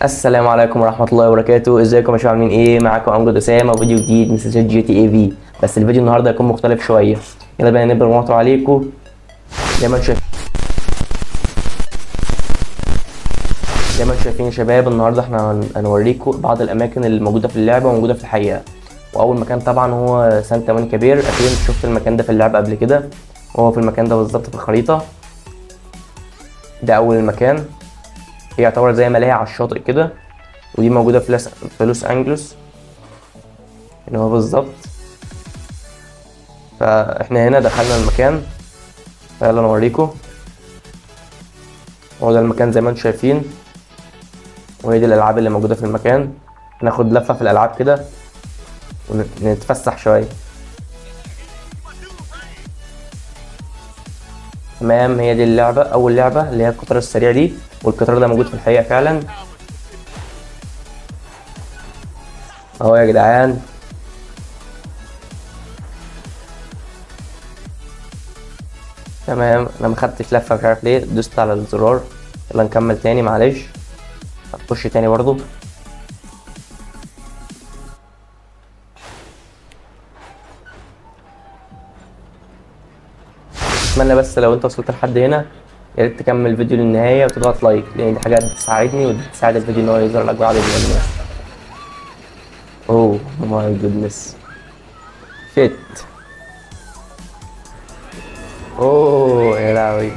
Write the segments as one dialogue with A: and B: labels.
A: السلام عليكم ورحمة الله وبركاته. ازيكم يا شباب، عاملين ايه؟ معاكم امجد اسامة وفيديو جديد من سلسلة GTA V. بس الفيديو النهارده هيكون مختلف شوية. يلا بينا نبدأ الموضوع عليكم. زي ما انتم شايفين يا شباب، النهارده احنا هنوريكم بعض الاماكن اللي موجودة في اللعبة وموجودة في الحقيقة. واول مكان طبعا هو سانتا مونيكا بير. اكيد انت شفت المكان ده في اللعبة قبل كده، وهو في المكان ده بالظبط في الخريطة. ده اول مكان، هي يعتبر زي ملاهي على الشاطئ كده، ودي موجودة في لوس أنجلوس هنا هو بالظبط. فاحنا هنا دخلنا المكان، فيلا نوريكم. هو ده المكان زي ما انتم شايفين، وهي دي الألعاب اللي موجودة في المكان. ناخد لفة في الألعاب كده ونتفسح شوية. تمام، هي دي اللعبة، أول لعبة اللي هي القطار السريع دي، والقطار ده موجود في الحقيقة فعلا اهو يا جدعان. تمام، انا ما خدتش لفة مش عارف ليه، دوست على الزرار. يلا نكمل تاني، معلش هنخش تاني برضو. اتمنى بس لو انت وصلت لحد هنا يا ريت تكمل الفيديو للنهاية وتضغط like، لان دي حاجات بتساعدني وبتساعد الفيديو ان هو يظهر لاكبر عدد من الناس. oh my goodness shit، اوه يا لهوي،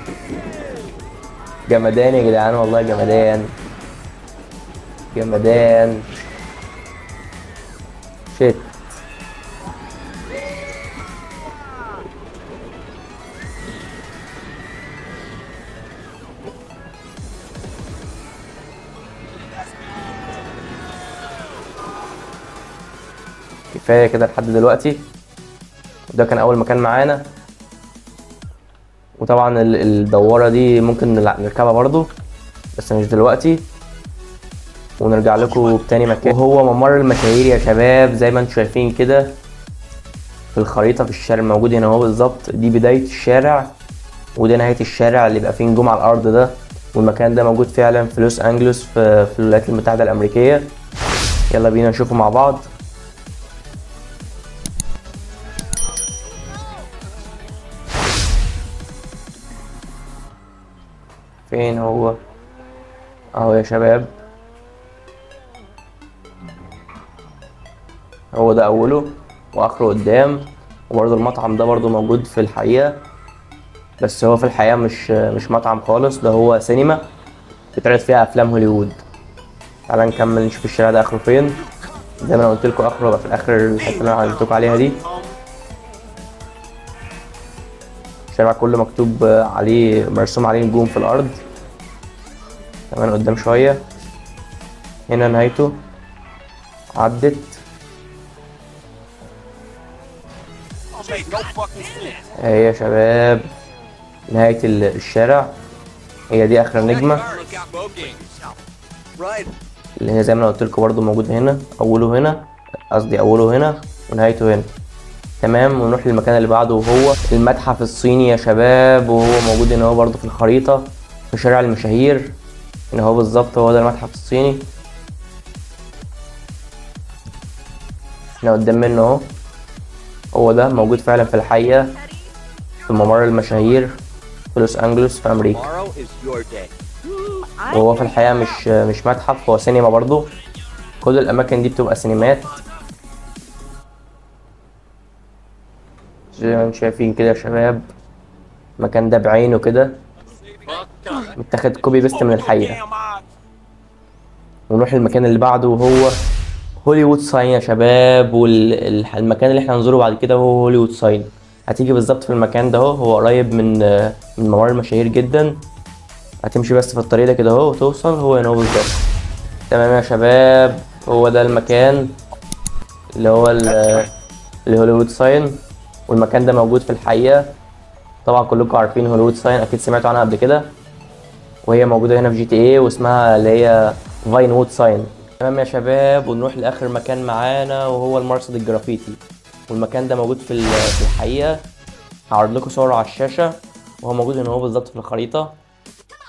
A: جمدان يا جدعان والله، جمدان جمدان shit. كفاية كده لحد دلوقتي. وده كان أول مكان معانا. وطبعا الدوارة دي ممكن نركبها برضو بس مش دلوقتي، ونرجع لكم بتاني مكان وهو ممر المشاهير يا شباب. زي ما انتم شايفين كده في الخريطة في الشارع الموجود هنا اهو بالظبط، دي بداية الشارع وده نهاية الشارع اللي بيبقى فيه نجوم على الأرض ده. والمكان ده موجود فعلا في لوس أنجلوس في الولايات المتحدة الأمريكية. يلا بينا نشوفه مع بعض. فين هو؟ اهو يا شباب، هو ده اوله واخره قدام. وبرضه المطعم ده برضه موجود في الحقيقة، بس هو في الحقيقة مش مطعم خالص، ده هو سينما بيتعرض فيها افلام هوليوود. تعالى نكمل نشوف الشارع ده اخره فين. زي ما انا قلت لكم اخره بقى في الاخر الحتة اللي انا علمتكم عليها دي. الشارع كله مكتوب عليه، مرسوم عليه نجوم في الارض. كمان قدام شوية هنا نهايته عدت. اهي يا شباب نهاية الشارع، هي دي اخر نجمة اللي هي زي ما انا قلت لكم برضو موجود هنا، اوله هنا، قصدي اوله هنا ونهايته هنا. تمام، ونروح للمكان اللي بعده وهو المتحف الصيني يا شباب، وهو موجود هنا هو برضو في الخريطة في شارع المشاهير هنا هو بالظبط، هو ده المتحف الصيني. احنا قدام منه اهو، هو ده موجود فعلا في الحقيقة في ممر المشاهير في لوس أنجلوس في أمريكا.
B: Tomorrow is your day.
A: وهو في الحقيقة مش متحف، هو سينما برضو. كل الأماكن دي بتبقى سينمات زي ما انتم شايفين كده يا شباب. المكان ده بعينه كده متاخد copy paste من الحقيقة. ونروح المكان اللي بعده وهو Hollywood Sign يا شباب. والمكان اللي احنا هنزوره بعد كده هو Hollywood Sign. هتيجي بالظبط في المكان ده اهو، هو قريب من ممر المشاهير جدا. هتمشي بس في الطريق ده كده اهو وتوصل، هو هنا اهو بالظبط. تمام يا شباب، هو ده المكان اللي هو ال Hollywood Sign. والمكان ده موجود في الحقيقة، طبعا كلكم عارفين Hollywood Sign، اكيد سمعتوا عنها قبل كده، وهي موجودة هنا في GTA واسمها اللي هي Vinewood Sign. تمام يا شباب، ونروح لاخر مكان معانا وهو المرصد الجرافيتي. والمكان ده موجود في الحقيقة، هعرض لكم صوره على الشاشة، وهو موجود هنا هو بالظبط في الخريطة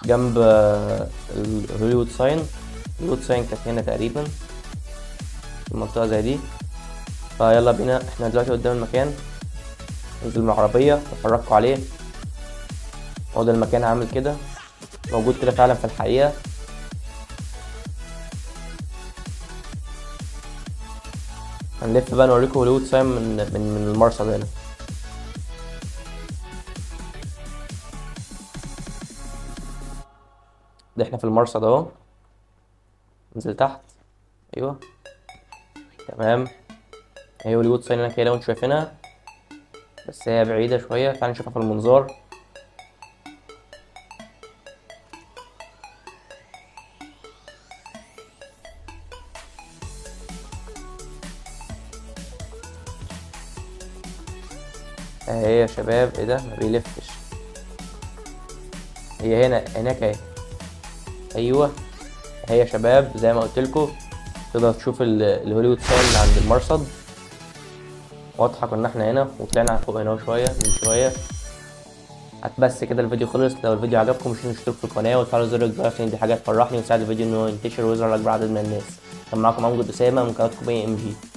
A: جنب ال Hollywood Sign. Hollywood Sign كانت هنا تقريبا في المنطقة زي دي. فيلا بينا، احنا دلوقتي قدام المكان. ننزل من العربية نفرجكم عليه. هو ده المكان عامل كده، موجود كده فعلا في الحقيقة. هنلف بقى نوريكم Hollywood Sign من المرصد هنا. ده احنا في المرصد اهو. ننزل تحت. ايوه تمام، اهي Hollywood Sign هناك لو انتوا شايفينها، بس هي بعيدة شوية، تعالوا نشوفها في المنظار. اهي يا شباب. ايه ده؟ ما بيلفش. هي هنا هناك اهي. ايوه اهي يا شباب، زي ما قلت لكم تقدر تشوف ال Hollywood Sign عند المرصد. واضحه كنا احنا هنا وطلعنا على فوق هنا شويه من شويه. بس كده الفيديو خلص. لو الفيديو عجبكم مش تنسوا تشتركوا في القناه وتفعلوا زر الجرس عشان دي حاجه تفرحني وتساعد الفيديو ان هو ينتشر ويظهر لاكبر عدد من الناس. كان معاكم امجد اسامه من قناتكم AMG.